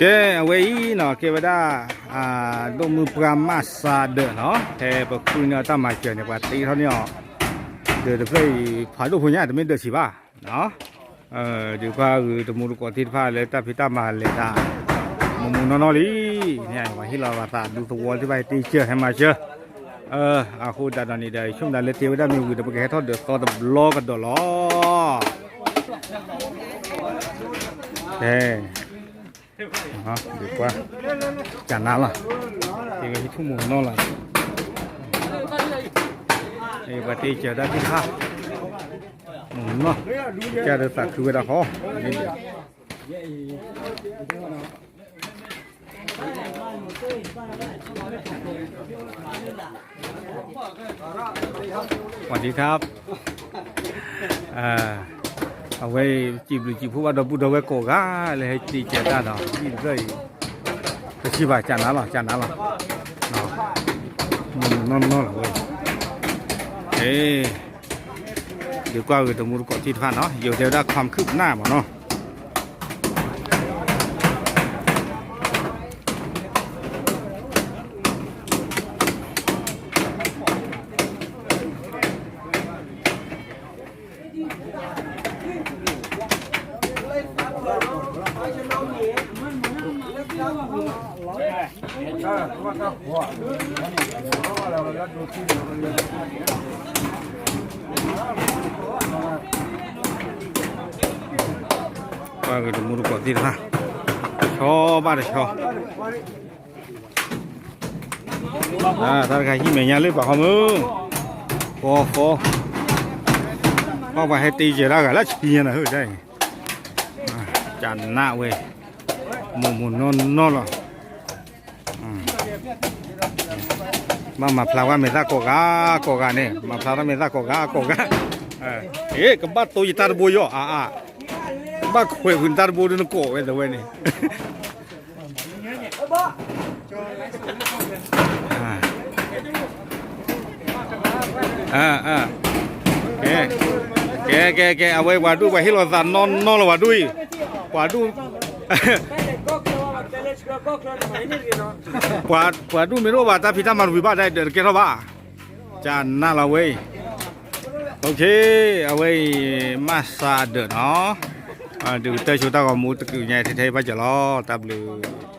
ကဲ အဝဲအံၤနီၤ ကဲဝဲဒၣ် ဒိၣ်မုၢ်ပှၢ်မးစးဒၢးနီၤ ဖဲပဃုန့ၢ်အီၤတၢ်မၤစၢၤန့ၣ် ပှၤတ့ထီၣ်န့ၢ်အီၤ ဒၢးတဖျၢၣ်အံၤ ဖးဒိၣ်ဖိညါ တမ့ၢ်ဒၢးဆံးဘၣ်နီၤ ဒုးကွၢ်ဂုာ်တမူတကိးသ့ၣ်တဖၣ်လၢတၢ်ဖံးတၢ်မၤလဲၤတၢ် မုၢ်မုၢ်နီၢ်နီၢ်လံ န့ၣ် ပှၤဟ့ၣ်လီၤပသးဒူသဝီသ့ၣ်တဖၣ် ဟဲတ့စၢၤ ဟဲမၤစၢၤ အဃိသတးဒီးန့ၣ်ဒီး ဆိကမိၣ်သးလၢတ့ဝဲဒၣ်မ့ၢ်ဝံၤဒီး ပကဟဲထီၣ်ဒၢးသီတဘျီကဒီးလီၤ ကဲ ဒုးကွၢ် ကနါလီၤ တ့ဝဲဟံၣ်ထူၣ်မုၢ်နီၢ်လီၤ ပှၤတ့စၢၤဒၣ်သ့ၣ်တဖၣ် မုၢ်နီၢ် ကၢ်ဒီးသးခုဝဲဒၣ်ဃီ สวัสดีครับ အဝဲ စံးဘျုးစံးဖှိၣ်ဘၣ်ဒီပုၢ်ဒီဝဲၢ်ကိးဂၤ လၢဟဲတ့စၢၤတၢ်ဒီး ဟံၣ်တဖျၢၣ်အံၤ တဆံးဘၣ် ကနါလီၤ ကနါလီၤ မုၢ်မုၢ်နီၢ်နီၢ်လီၤဝဲ ဒုးကွၢ်ဂုာ်တမူတကိးသ့ၣ်တဖၣ်နီၤ ယိၤတဲဝဲဒၣ် ความคืบหน้า မ့ၢ်နီၤ ပှၤဂ့ၤတမူတကိးသ့ၣ်တဖၣ် တဆီဘၣ်တဆီ တၢ်တခါဟံၣ်မဲာ်ညါလၢပှၤဃီမုၢ် ဃီဃီ ဘၣ်ပှၤဟဲတ့ယဲၢ်တၢ်ဂၤလၢဆံညါနၤဟၢတၢ်အံၤ ကနးဝဲ မိၢ်မိၢ်နီၢ်နီၢ်လီၤ ဘၣ်မၤဖျါဝဲမဲာ်သၣ်ကိးဂၤ ကိးဂၤန့ၣ် မၤဖျါထီၣ်မဲာ်သၣ်ကိးဂၤ ကိးဂၤ အ့ ကဘၣ်တိယတၢ်တဘိယီၤ အါအါ ဘၣ်ခွဲးဃုာ်နတၢ်တဘိဒ်နကိးဝဲတဝဲန့ၣ် ကဲ ကဲ ကဲ ကဲ အဝဲပှၤဒူၣ် ပှၤဟ့ၣ်လီၤသးနီၢ်နီၢ်လီၤ ပှၤဒူၣ်အံၤ ပှၤဒူၣ် ပှၤ ပှၤဒူၣ်မ့ၢ်တအိၣ်ဘၣ် တၢ်ဖံးတၢ်မၤတဝံၤဘၣ် တၢ်ဒၢးတကဲထီၣ်ဘၣ် ကနးလီၤဝဲအံၤ OK အဝဲအံၤ မးစးဒၢးနီၤ ဒုးကတၢၢ်ဆိတၢ်ဂီၤမူတကုးညါ ထဲထဲဘၣ်ကၠီၤလီၤ တၢ်ဘျုး